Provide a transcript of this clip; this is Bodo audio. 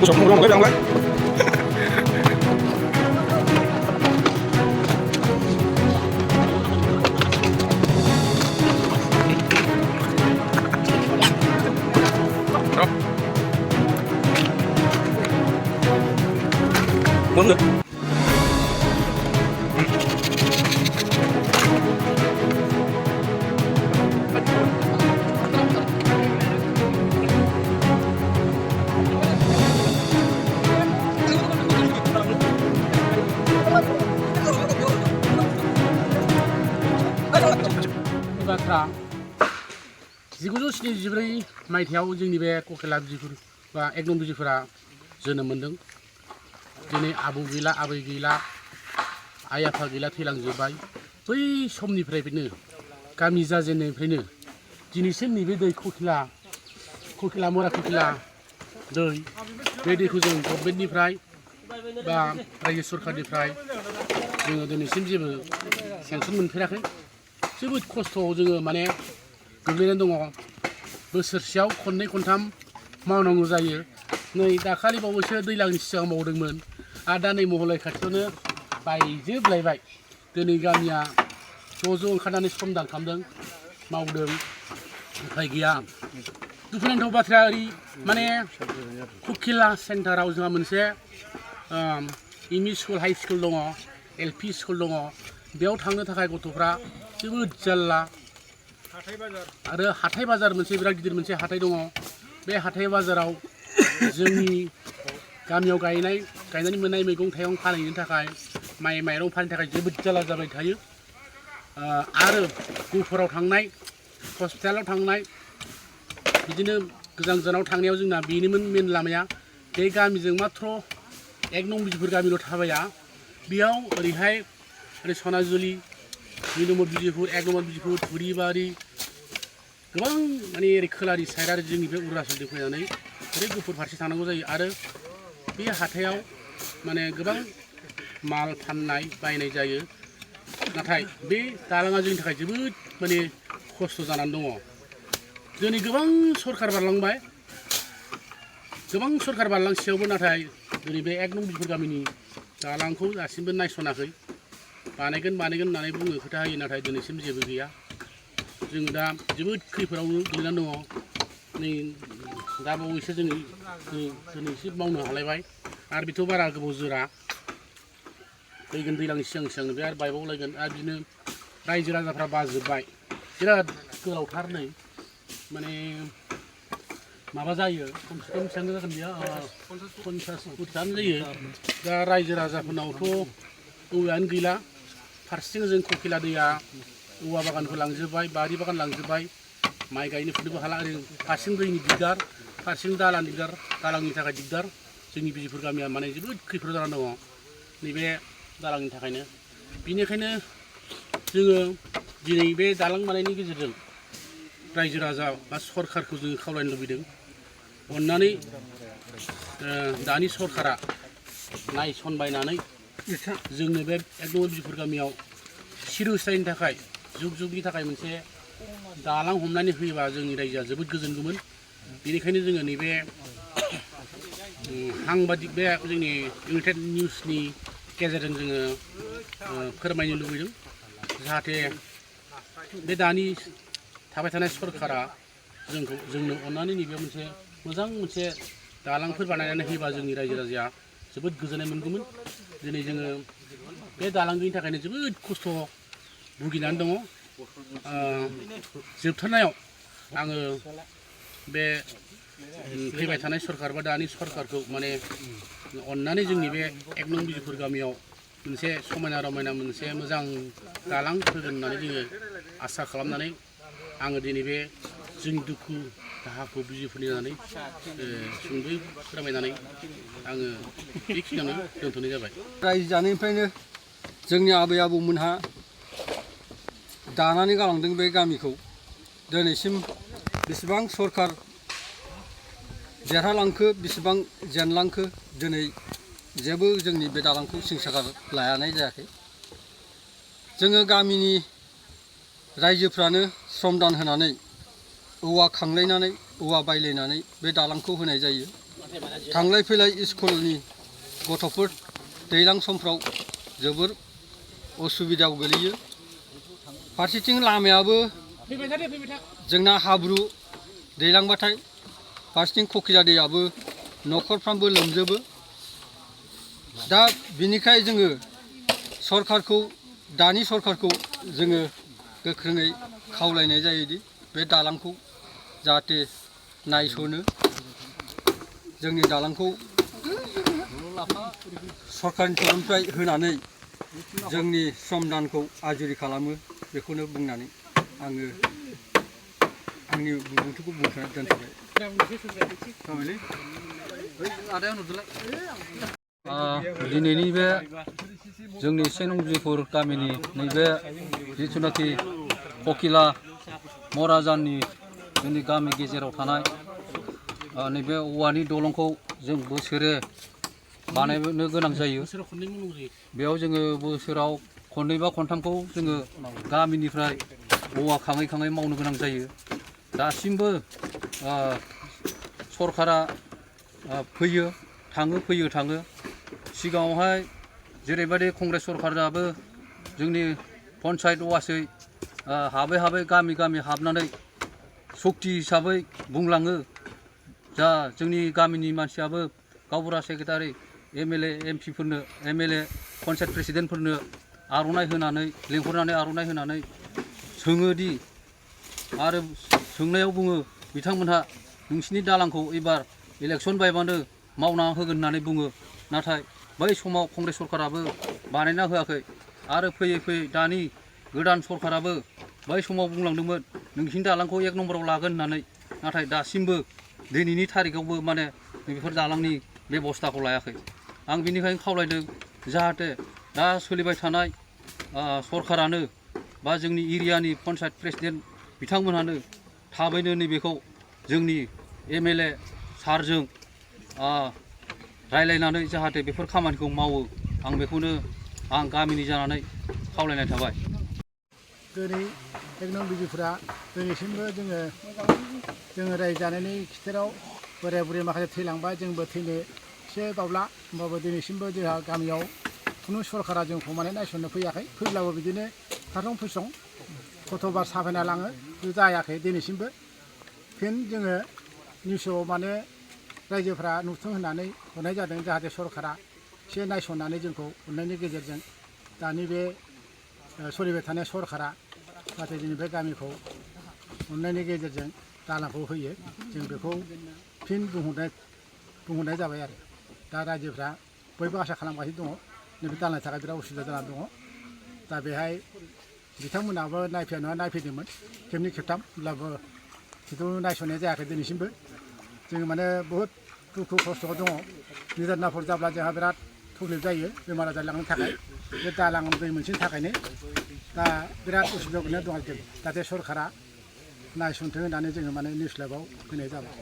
Mana? बाथ्रा 1974 मायथाइयाव जोंनि बे ककेला बिजिफोर बा एक नं बिजिफोरा जोनोम मोन्दों। दिनै आबौ गैला आबै गैला आइ आफा गैला थैलांजोब्बाय। बै समनिफ्रायनो गामि जाजेननायनिफ्रायनो दिनैसिम नैबे दै ककेला मरा ककेला दै बे दैखौ जों गभर्नमेन्टनिफ्राय बा रायजो सरकारनिफ्राय जोङो दिनैसिम जेबो सेंसन मोनफेराखै। जोबोद खस्थ'आव जोङो माने गोग्लैनानै दङ। बोसोरसेयाव खननै खनथाम मावनांगौ जायो। नै दाखालि बावैसो दैज्लांनि सिगां मावदोंमोन आरो दा नै महलय खाथियावनो बायजोबलायबाय। दिनै गामिया ज' ओंखारनानै समदान खालामदों मावदों उफाय गैया। दुखुनांथाव बाथ्राया ओरै माने ककेला सेन्टाराव जोंहा मोनसे एमइ स्कुल हाइ स्कुल दङ, एलपि स्कुल दङ। बेयाव थांनो थाखाय गथ'फ्रा जोबोद जारला आरो हाथाय बाजार मोनसे बिराद गिदिर मोनसे हाथाय दङ। बे हाथाय बाजाराव जोंनि गामियाव गायनानै मोननाय मैगं थाइगं फानहैनो थाखाय माइ माइरं फाननो थाखाय जोबोद जारला जाबाय थायो। आरो गुफुराव थांनाय हस्पिटालाव थांनाय बिदिनो गोजान गोजानाव थांनायाव जोंना बेनोमोन मेन लामाया। बे गामिजों माथ्र एक नं बिजिफोर गामिल' थाबाया। बेयाव ओरैहाय ओरै सनाजुलि 2 नम्बर बिजिफोर 1 नम्बर बिजिफोर थुरिबारि गोबां माने ओरै खोलानि साइड आरो जोंनि बे अरुणाचलजों फैनानै ओरै गुफुर फारसे थांनांगौ जायो। आरो बे हाथायाव माने गोबां माल फाननाय बायनाय जायो। नाथाय बे दालाङा जोंनि थाखाय जोबोद माने खस्थ' जानानै दङ। दिनै गोबां सरखार बारलांबाय, गोबां सरखार बारलांसेयावबो नाथाय दिनै बे 1 नं बिजिफोर गामिनि दालांखौ दासिमबो नायस'नाखै। बानायगोन होननानै बुङो खोथा होयो, नाथाय दिनैसिम जेबो गैया। जोङो दा जोबोद खैफोदाव गोलैनानै दङ। नै दा बावैसो जोङो दिनैसो मावनो हालायबाय आरो बेथ' बारा गोबाव जोरा। फैगोन दैज्लांनि सिगांनो बे आरो बायबावलायगोन। आरो बिदिनो रायजो राजाफ्रा बाजोब्बाय। बिराद गोलावथार नै माने माबा जायो खमसे खम बेसेबां जागोन बेयो 50 फुटआनो जायो। दा रायजो राजाफोरनावथ' औवायानो गैला। फारसेथिं जों ककेला दैया औवा बागानखौ लांजोब्बाय, बारि बागान लांजोब्बाय, माइ गायनो फुनोबो हाला। ओरै फारसेथिं दैनि दिगदार, फारसेथिं दालांनि दिगदार, दालांनि थाखाय दिगदार। जोंनि बिजिफोर गामिया माने जोबोद खैफोदाव जानानै दङ नैबे दालांनि थाखायनो। बेनिखायनो जोङो दिनै बे दालां बानायनायनि गेजेरजों रायजो राजा बा सरकारखौ जोङो खावलायनो लुबैदों, अननानै दानि सरकारा नायसनबायनानै जोंनो बे 1 नम्बर बिजिफोर गामियाव सिरस्थायनि थाखाय जुग जुगनि थाखाय मोनसे दालां हमनानै होयोबा जोंनि रायजोआ जोबोद गोजोनगौमोन। बेनिखायनो जोङो नैबे साংबादिक बे जोंनि इउनाइटेड निउसनि गेजेरजों जोङो फोरमायनो लुबैदों, जाहाथे बे दानि थाबाय थानाय सरकारा जोंनो अननानै नैबे मोनसे मोजां मोनसे दालांफोर बानायनानै होयोबा जोंनि रायजो राजाया जोबोद गोजोननाय मोनगौमोन। दिनै जोङो बे दालां गैयिनि थाखायनो जोबोद खस्थ' भुगिनानै दङ। जोबथारनायाव आङो बे फैबाय थानाय सरकार बा दानि सरकारखौ माने अननानै जोंनि बे 1 नं बिजिफोर गामियाव मोनसे समायना रमायना मोनसे मोजां दालां होगोन होननानै जोङो आसा खालामनानै आङो दिनै बे जोंनि दुखु दाहाखौ बिजिफोरनि होननानै सुंद'यै फोरमायनानै आङो बेखिनियावनो दोनथ'नाय जाबाय। रायजो जानायनिफ्रायनो जोंनि आबै आबौमोनहा दानानै गालांदों बे गामिखौ। दिनैसिम बेसेबां सरकार देरहालांखो बेसेबां जेनलांखो दिनै जेबो जोंनि बे दालांखौ सिंसागार लायानाय जायाखै। जोङो गामिनि रायजोफ्रानो श्रमदान होनानै औवा खांलायनानै औवा बायलायनानै बे दालांखौ होनाय जायो। थांलाय फैलाय स्कुलनि गथ'फोर दैज्लां समफ्राव जोबोर असुबिदायाव गोलैयो फारसेथिं लामायाबो जोंना हाब्रु दैलांबाथाय फारसेथिं खखिला दैयाबो न'खरफ्रामबो लोमजोबो दा बिनिखाय जोङो सरखारखौ दानि सरखारखौ जोङो गोख्रोङै खावलायनाय जायोदि बे दालांखौ जाहाथे नायस'नो जोंनि दालांखौ सरखारनि तरफनिफ्राय होनानै जोंनि श्रमदानखौ आजुरि खालामो बेखौनो बुंनानै आङो आंनि बिबुंथिखौ बुंनानै दोनथ'बाय। दिनैनि बे जोंनि से नं बिजिफुर गामिनि नैबे जिथुनाखि ककिला मराजाननि जोंनि गामि गेजेराव थानाय नैबे औवानि दलंखौ जों बोसोरे बानायनो गोनां जायो बेयाव जोङो बोसोराव खननै बा खनथामखौ जोङो गामिनिफ्राय औवा खाङै खाङै मावनो गोनां जायो दासिमबो सरकारा फैयो थाङो सिगाङावहाय जेरैबायदि कंग्रेस सरकाराबो जोंनि पन्सायत अवासै हाबै गामि गामि हाबनानै सक्ति हिसाबै बुंलाङो जा जोंनि गामिनि मानसियाबो गावबुरा सेक्रेटारि एमएलए एमपिफोरनो एमएलए पन्सायत प्रेसिडेन्टफोरनो आर'नाइ होनानै लेंहरनानै आर'नाइ होनानै सोङोदि आरो सोंनायाव बुङो बिथांमोनहा नोंसिनि दालांखौ एबार इलेक्सन बायबानो मावना होगोन होननानै बुङो नाथाय बै समाव कंग्रेस सरकाराबो बानायना होआखै आरो फैयै दानि गोदान सरकाराबो बै समाव बुंलांदोंमोन नोंसिनि दालांखौ 1 नम्बराव लागोन होननानै नाथाय दासिमबो दिनैनि थारिखावबो माने बेफोर दालांनि बेबस्थाखौ लायाखै आं बिनिखायनो खावलायदों जाहाथे दा सोलिबाय थानाय सरकारानो बा जोंनि एरियानि पन्सायत प्रेसिडेन्ट बिथांमोनहानो थाबैनो नैबेखौ जोंनि एमएलए सारजों रायलायनानै जाहाथे बेफोर खामानिखौ मावो आं बेखौनो आं गामिनि जानानै खावलायनाय थाबाय। दिनै 1 नं बिजिफुरा दिनैसिमबो जोङो रायजो जानायनि खिथेराव बोराय बुरै माखासे थैलांबाय जोंबो थैनो एसे बावला होमबाबो दिनैसिमबो जोंहा गामियाव खुनु सरकारा जोंखौ माने नायसननो फैयाखै फैब्लाबो बिदिनो खारं फैसं गथ'बार साफायना लाङो जायाखै दिनैसिमबो फिन जोङो निउसआव माने रायजोफ्रा नुथों होननानै हरनाय जादों जाहाथे सरकारा एसे नायसननानै जोंखौ अननायनि गेजेरजों दानि बे सोलिबाय थानाय सरकारा जाहाथे जोंनि बे गामिखौ अननायनि गेजेरजों दालांखौ होयो जों बेखौ फिन बुंहरनाय जाबाय आरो दा रायजोफ्रा बयबो आसा खालामगासिनो दङ नैबे दालांनि थाखाय बिराद उसुबिदा जानानै दङ दा बेहाय बिथांमोनाबो नायफैया नङा नायफैदोंमोन खेबनै खेबथाम होमब्लाबो खिन्थु नायसननाय जायाखै दिनैसिमबो जों माने बहुद दुखु खस्थ' दङ निदानफोर जाब्ला जोंहा बिराद प्रब्लेम जायो बेमार आजार लांनो थाखाय बे दालां दै मोनसेनि थाखायनो दा बिराद उसुबिदा गोलैना दं आरोखि जाहाथे सरकारा नायसनथों होननानै जोङो माने निउस लाइभआव होनाय जाबाय।